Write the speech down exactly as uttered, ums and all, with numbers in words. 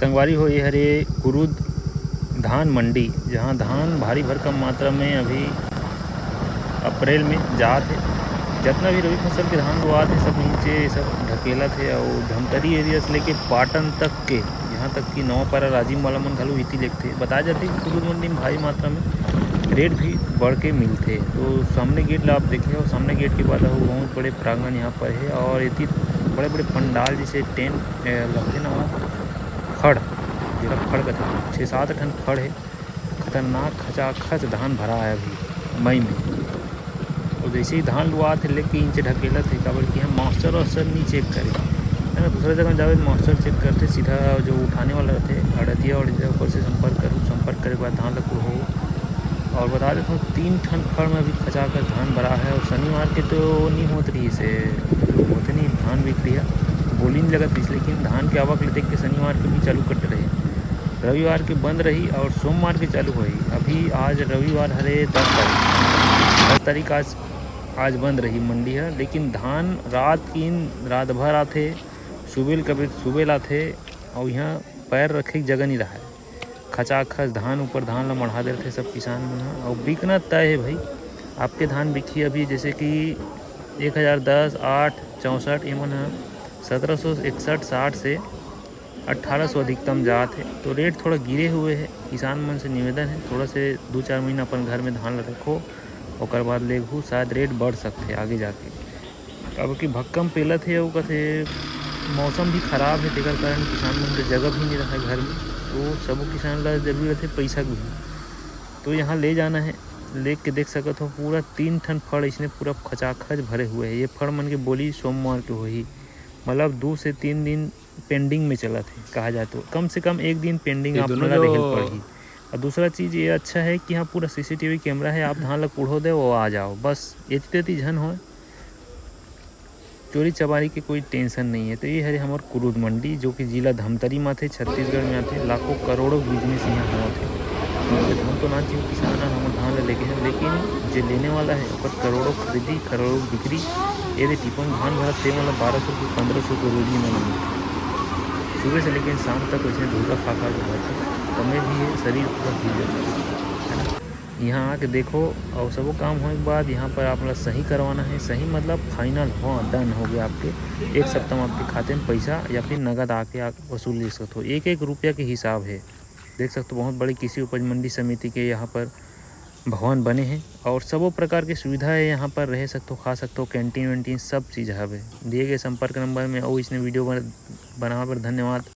संगवारी हो, ये हरे कुरुद धान मंडी, जहाँ धान भारी भरकम मात्रा में अभी अप्रैल में जात हे। जतना भी रबी फसल के धान बोआत हे, सब नीचे सब ढकेलत हे। और धमतरी एरिया से लेके पाटन तक के, यहाँ तक कि नवापारा राजिम वाला मन घलो इति लेगथे। बताया जाथे कि कुरुद मंडी में भारी मात्रा में रेट भी बढ़ के मिलथे। तो सामने गेट ला आप देखे हो, सामने गेट के बाद अउ बहुत बड़े प्रांगण यहाँ पर है। और इति बड़े बड़े पंडाल जैसे टेंट, ए, लगथे ना, खड़, जेला खड़ कथे, छः सात ठन खड़ है। खतरनाक खचाखच धान भरा है अभी मई में। और जैसे ही धान लुआत है, लेके इंचे ढकेलत है, काबर कि हम मॉइस्चर वॉइस्चर नहीं चेक करे, है ना। दूसरा जगह जावे, मॉइस्चर चेक करथे, सीधा जो उठाने वाला रहथे, अड़तिया, अड़तिया ऊपर से संपर्क करू, संपर्क करे के बाद धान ला कुढ़ो। और बता देता हूँ, तीन ठन फड़ में अभी खचाखच धान भरा है। और शनिवार के तो नहीं होत रही से, होते नहीं धान बिक्री है, बोली नहीं लगत रही, लेकिन धान के आवक ले देख के शनिवार के भी चालू कट रहे, रविवार के बंद रही और सोमवार के चालू होही। अभी आज रविवार हरे, दस तारीख, दस तारीख आज, आज बंद रही मंडी है। लेकिन धान रात किन रात भर आथे, सुबेल कभी सुबेल आथे, और यहाँ पैर रखे के जगह नहीं रहा है। खचाखच धान ऊपर धान ला मढ़ा देथे सब किसान मन ह। और बिकना तय है भाई, आपके धान बिकही अभी, जैसे कि एक हज़ार दस, आठ, चौंसठ, ये मन ह सत्रह सौ इकसठ साठ से अठारह सौ अधिकतम जात है। तो रेट थोड़ा गिरे हुए है। किसान मन से निवेदन है, थोड़ा से दो चार महीना अपन घर में धान ला रखो, ओकर बाद लेगहू, शायद रेट बढ़ सकथे आगे जाके। अब कि भक्कम पेलत हे, अउ कथे मौसम भी खराब है, तेकर कारण किसान मन के जगह भी नहीं रहा है घर में। तो सबो किसान ला जरूरी रहथे पैसा के भी। तो यहाँ ले जाना है, लेके देख सकत हो, पूरा तीन ठन फड़ इसने पूरा खचाखच भरे हुए है। ये फड़ मन के बोली सोमवार के होही, मतलब दो से तीन दिन पेंडिंग में चलत है, कहा जाए तो कम से कम एक दिन पेंडिंग ये आप दोनों ला जो रेहे ल पड़ही। और दूसरा चीज़ ये अच्छा है कि यहाँ पूरा सीसीटीवी कैमरा है, आप धान ला कुढ़ो दे, वो आ जाओ, बस एती तेती झन होए, चोरी चमारी के कोई टेंशन नहीं है। तो ये हरे हमर कुरुद मंडी, जो कि जिला धमतरी में आथे, छत्तीसगढ़ में आथे। लाखों करोड़ों बिजनेस यहाँ होत है। तो धान तो ना चाहिए किसान ह, हमर धान ला लेके हैं, लेकिन जे लेने वाला है ओकर करोड़ों खरीदी, करोड़ों बिक्री। ये दे टिपन धान भरत ते मतलब बारह सौ के, पंद्रह सौ के रोजी में मिलथे। सुबह से लेके शाम तक वैसे धूका खा खा के भरथे, कमे भी है, शरीर पूरा हिल जाता है, है ना। यहाँ आके देखो, और सबो काम होने के बाद यहाँ पर आप लोग सही करवाना है। सही मतलब फाइनल, हाँ, डन हो गया आपके। एक सप्ताह में आपके खाते में पैसा या फिर नगद आके आप वसूल ले सकते हो। एक एक रुपया के हिसाब है। देख सकते हो, बहुत बड़ी कृषि उपज मंडी समिति के यहाँ पर भवन बने हैं और सबो प्रकार के सुविधा है। यहाँ पर रह सकते हो, खा सकते हो, कैंटीन वैंटीन सब चीज़ हवे। दिए गए संपर्क नंबर में। और इसने वीडियो बन-, बनावे पर धन्यवाद।